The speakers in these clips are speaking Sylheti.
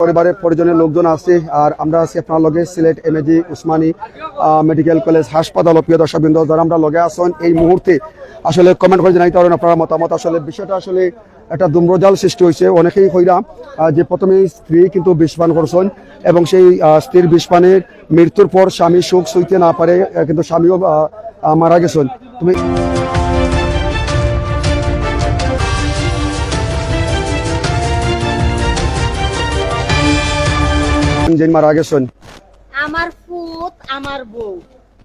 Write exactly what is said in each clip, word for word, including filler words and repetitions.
পরিবারের পরিজনের লোকজন আছে। আর আমরা আছি আপনার লগে সিলেট এমএজি উসমানী, আহ, মেডিকেল কলেজ হাসপাতাল। প্রিয় দর্শকবৃন্দ, যারা আমরা লগে আছেন এই মুহূর্তে, আসলে কমেন্ট করে জানাইতে পারেন আপনারা মতামত। আসলে বিষয়টা আসলে একটা ধূম্রজাল সৃষ্টি হয়েছে। অনেকেই কইরা, আহ, যে প্রথমে স্ত্রী কিন্তু বিষপান করছেন এবং সেই, আহ, স্ত্রীর বিষপানের মৃত্যুর পর স্বামী সুখ সইতে না পারে, আহ, কিন্তু স্বামীও, আহ, আহ, মারা গেছেন। তুমি যে মারা গেছেন। আমার ফুত, আমার বউ।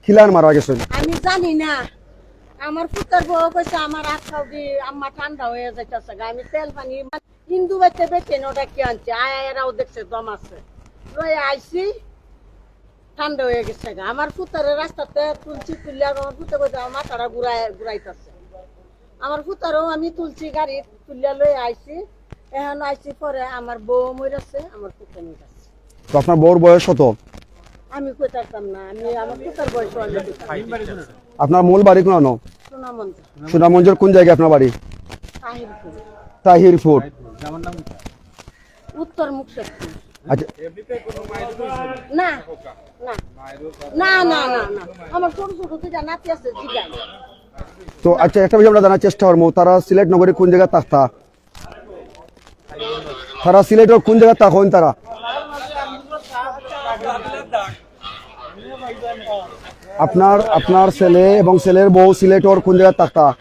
কিলান মারা গেছেন? আমি জানি না। আমার ফুতর বউ কইছে, "আমার আত পাও দি আম্মা ঠান্ডা হয়ে যাইতাছে গা।" আমি তেল পানি হিন্দু বাইতে বেচে ওটা কি আনছে, আয়া এরাও দেখছে দম আছে, লই আইছি, ঠান্ডা হয়ে গেছে গা। আমার ফুতরে রাস্তাতে তুলছি, তুললে আর আমার ফুতে কইছে, "আমার মাথাটা ঘুরাই, ঘুরাইতাছে।" আমার ফুতারও আমি তুলছি, গাড়ি তুলিয়া লই আইছি। এখন আইছি পরে আমার বউ মরেছে, আমার ফুতা নিয়ে গেছে। তো আপনার বউর বয়স কত? আমি কই পারতাম না, আমি আমার ফুতার বয়স অনেক। আপনার মূল বাড়ি কোন? সুনামগঞ্জ। সুনামগঞ্জের কোন জায়গায় আপনার বাড়ি? তাহিরপুর। তাহিরপুর। উত্তর মুকসেদপুর। আচ্ছা। না, না। না, না, না, না। আমার ছোট ছোট দুইটা নাতি আছে, জিগাই। তো আচ্ছা, একটা বিষয় আমরা জানার চেষ্টা করবো, তারা সিলেট নগরী কোন জায়গায় থাকতা? তারা সিলেটর কোন জায়গায় থাকইন তারা? আপনার, আপনার ছেলে এবং ছেলের বউ সিলেটর কোন জায়গায় থাকতা?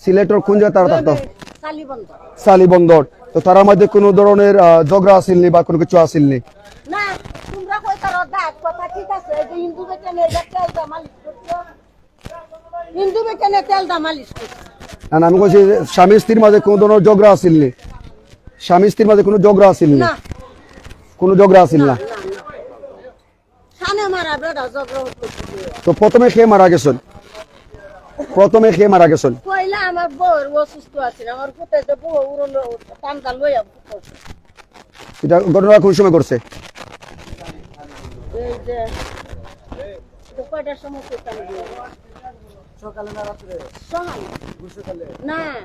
সিলেটর কোন জায়গায় তারা থাকতো? সালিবন্দর। সালিবন্দর। তো তারার মধ্যে কোনো ধরনের, আহ, ঝগড়া আছিল নি বা কোনো কিছু আছিল নি? না, তোমরা কই তারা দাগ কথা ঠিক আছে, এই যে হিন্দু বেটানে এটা তেল দা মালিশ করছো, হিন্দু বেটানে তেল দা মালিশ করছো। না, না, আমি কইছি যে স্বামী স্ত্রীর মাঝে কোনো ধরনের ঝগড়া আছিল নি? স্বামী স্ত্রীর মাঝে কোনো ঝগড়া আছিল নি? না। কোনো ঝগড়া আছিল না? না, না, না। সানে মারা বেটা ঝগড়া হতো। তো প্রথমে কে মারা গেছেন? প্রথমে কে মারা গেছেন? পয়লা আমার বউর অসুস্থ আছিল, আমার ফুতে যে বউ উড়ন টান্দা লইয়া ফুতে। এটা ঘটনা কোন সময় ঘটছে? এই যে এটা কয়টার সময় করতাম? সকালে না রাত্রে? সকালে। সকালে? না,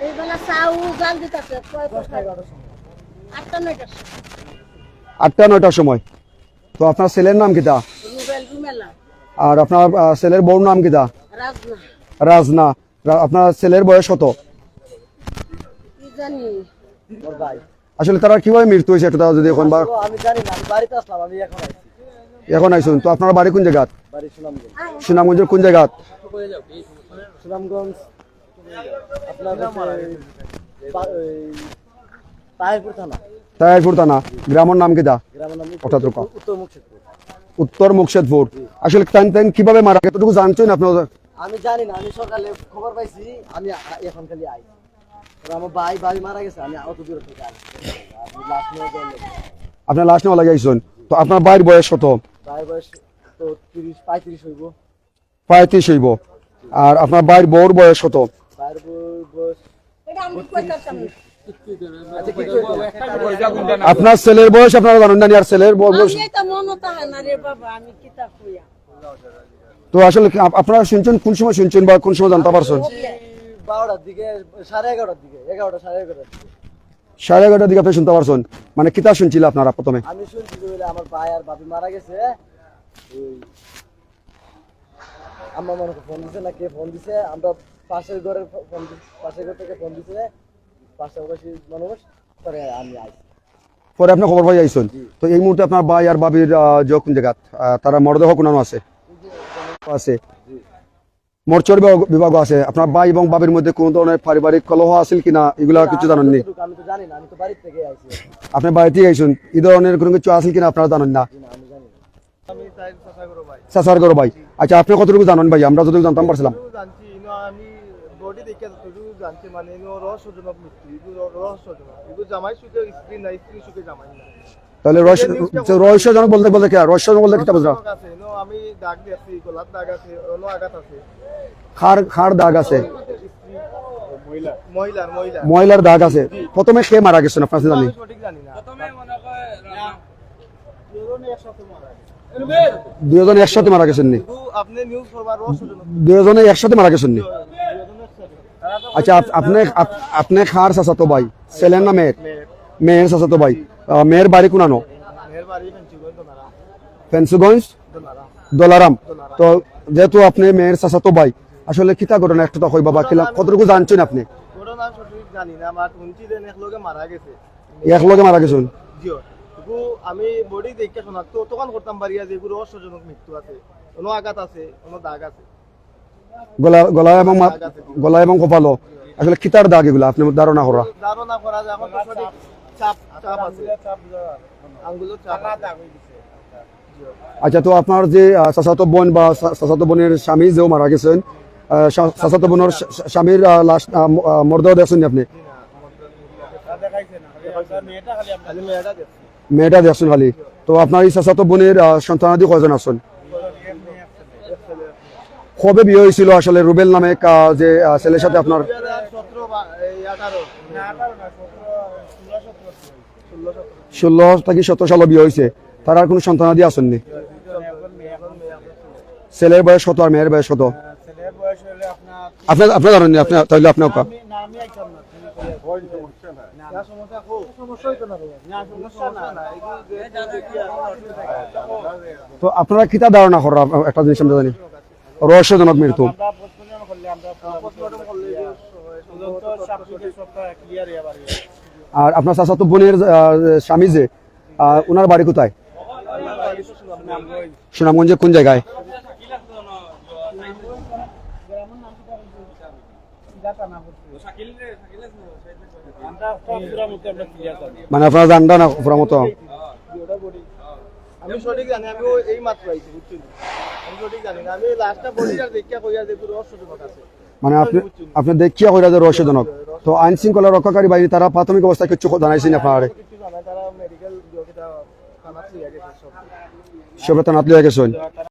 এই বেলা চাউ জাল দিতেছে। কয় দশটা এগারোটার সময়। আটটা নয়টার সময়। আটটা নয়টার সময়। তো আপনার ছেলের নাম কিতা? রুবেল, রুমেলা। আর আপনার, আহ, ছেলের বউর নাম কিতা? রাজনা। রাজনা। রা-, আপনার ছেলের বয়স কত? কি জানি। আসলে তারা কিভাবে মৃত্যু হয়েছে, একটু তারা যদি এখন বা আসলে আমি জানি না, আমি বাড়িতে আসলাম, আমি এখন আইছি। এখন আইছেন। তো আপনার বাড়ি কোন জায়গাত? বাড়ি সুনামগঞ্জ। সুনামগঞ্জের কোন জায়গাত? সুনামগঞ্জ আপনার হচ্ছে পা-, ওই তাহিরপুর থানা। তাহিরপুর থানা। গ্রামের নাম কিতা? গ্রামের নাম উত্তর, অর্থাৎ রুকা। উত্তর মুকসেদপুর। উত্তর মুকসেদপুর। জি। আসলে তাইন, তাইন কিভাবে মারা, কতটুকু জানছেন আপনারা? আমি জানি না, আমি সকালে খবর পাইছি, আমি আ-, এখন খালি আই। আর আমার ভাই, ভাই মারা গেছে, আমি অত দূর থেকে আইছি। আমি লাশ নিয়ে যাই। আপনার লাশ নেওয়া লাগে আইছেন? তো আপনার ভাইর বয়স কত? ভাইর বয়স তো তিরিশ, পঁয়ত্রিশ হইব। পঁয়ত্রিশ হইব। আর আপনার ভাইর বউর বয়স কত? ভাইর বউর বয়স এটা আমি কইতাম না। আপনার ছেলের বয়স আপনারা জানেন না, আর ছেলের বউর বয়স? আমি এটা মনে থাকে না রে বাবা, আমি কিতা কইয়া। তো আসলে কি আপ-, আপনারা শুনছেন, কোন সময় শুনছেন বা কোন সময় জানতে পারছেন? এই বারোটার দিকে, সাড়ে এগারোটার দিকে, এগারোটা, সাড়ে এগারোটার দিকে। সাড়ে এগারোটার দিকে আপনি শুনতে পারছেন? মানে, কিতা শুনছিল আপনারা প্রথমে? আমি শুনছি যে, বলে, আমার ভাই আর ভাবি মারা গেছে। ওই আমার মনে হয় ফোন দিছে না কে ফোন দিছে, আমরা পাশের ঘরের ফো-, ফোন দি-, পাশের ঘর থেকে ফোন দিছে, পাশাপাশি মানুষ, পরে আমি আইছি। পরে আপনি খবর পাই আইছেন। জি। তো এই মুহূর্তে আপনার ভাই আর ভাবির, আহ, যে কোন জায়গাত, আহ, তারা মরদেহ কোনানো আছে? আছে। জি। মর্চর বিভাগ, বিভাগ আছে। আপনার ভাই এবং ভাবির মধ্যে কোনো ধরনের পারিবারিক কলহ আছিল কিনা, এগুলা না, কিছু আমি জানেননি? যতটুকু, আমি তো জানি না, আমি তো বাড়ির থেকে আইছি। আপনি বাড়ি থেকে আইছেন, এই ধরনের কোনো কিছু আছিল কিনা আপনারা জানেন না? জি না, আমি জানি না। আমি তাই চাচার ঘরো ভাই। চাচার ঘরো ভাই। আচ্ছা, আপনি কতটুকু জানেন ভাই? আমরা যতটুকু জানতাম পারছিলাম। যতটুকু জানছি, ইনো আমি বডি দেখে যতটুকু জানছি, মানে, ইনো রহস্যজনক মৃত্যু, ইগু র-, রহস্যজনক। ইগু জামাই সুখে, স্ত্রী নাই, স্ত্রী সুখে জামাই নাই। তাহলে রহস্য-, এই নিউজটা তো রহস্যজনক বলতে, বলতে কি আর? রহস্যজনক বলতে কিতা বুঝলাম? রহস্যজনক আছে, ইনো আমি দাগ দেখছি, গলার দাগ আছে, অন্য আঘাত আছে। কার, কার দাগ আছে? স্ত্রী। মহিলার, মহিলার। মহিলার দাগ আছে। জি। প্রথমে কে মারা গেছেন আপনার জানি? আমি সঠিক জানি না। দুইজনে একসাথে মারা গেছেন নি? কিন্তু আপনি নিউজ করবার রহস্যজনক। দুইজনে একসাথে মারা গেছেন নি? দুইজনে একসাথে। আচ্ছা, আপ-, আপনি, আপ-, আপনি কার চাচাতো ভাই? ছেলের না মেয়ের? মেয়ের। মেয়ের চাচাতো ভাই। আহ, মেয়ের বাড়ি কোনানো? মেয়ের বাড়ি ফেঞ্চুগঞ্জ, দোনারাম। ফেঞ্চুগঞ্জ? দোনারাম। দোলারাম। দোলারাম। তো যেহেতু আপনি মেয়ের চাচাতো ভাই, আসলে কিতা ঘটনা একটু তা কইবা বা কিলা, ঘটনা আমি কতটুকু জানছেন আপনি? ঘটনা আমি সঠিক জানি না, আমার হুনছি যে একলগে মারা গেছে। একলগে মারা গেছেন? জি, ও। এগু আমি বডি দেখে শনাক্ত তখন করতাম পারিয়া যে এগুলো রহস্যজনক মৃত্যু আছে, কোনো আঘাত আছে, কোনো দাগ আছে। গলা, গলা এবং মা-, গলা এবং কপালও। আসলে কিতার দাগ এগুলা? আপনি ধারণা করা? ধারণা করা যায়, এখন তো সঠিক চাপ, চাপ আছে। আঙ্গুলের চাপ আছে। আচ্ছা, তো আপনার যে, আহ, চাচাতো বোন বা চা-, চাচাতো বোনের স্বামী যেও মারা গেছেন, আহ, চা-, চাচাতো বোনের স্বা-, স্বা-, স্বামীর, আহ, লাশ, আহ, ম-, আহ, মরদেহ দেখছেন আপনি? খালি মেয়েটা দেখছি। মেয়েটা দেখছেন খালি। তো আপনার এই চাচাতো বোনের, আহ, সন্তানাদি কয়জন আছেন? কবে বিয়ে হয়েছিল আসলে রুবেল নামে এক, আহ, যে, আহ, ছেলের সাথে আপনার? দুই হাজার সতেরো বা, এই, আঠারো। ষোলো থাকি সতেরো সালে বিয়ে হয়েছে। তার আর কোনো সন্তানাদি আছেননি? ছেলের বয়স কত আর মেয়ের বয়স কত? আপনার, আপনার জানেন নি, আপনার, তাহলে আপনার কা-, তো আপনারা কিতা ধারণা করেন? আপ-, একটা জিনিস আমরা জানি, রহস্যজনক মৃত্যু। আর আপনার চাচাতো বোনের, আহ, স্বামী যে, আহ, ওনার বাড়ি কোথায়? সুনামগঞ্জে কোন জায়গায়? মানে আপনারা জানরা না পুরা মতো? আমি সঠিক জানি, আমি এই মাত্র আইছি, বুঝছেন? আমি সঠিক জানি না, আমি লাশটা বডি আর দেখিয়া কইয়া যে পুরো রহস্যজনক আছে। মানে আপনি, আপনি দেখিয়া কইরা যে রহস্যজনক। তো আইন শৃঙ্খলা রক্ষাকারী বাহিনী তারা প্রাথমিক অবস্থায় কিছু জানাইছেন আপনারে? কিছু জানায়, তারা মেডিকেল থানাত লইয়া গেছে সব। সবে থানাত লইয়া গেছেন।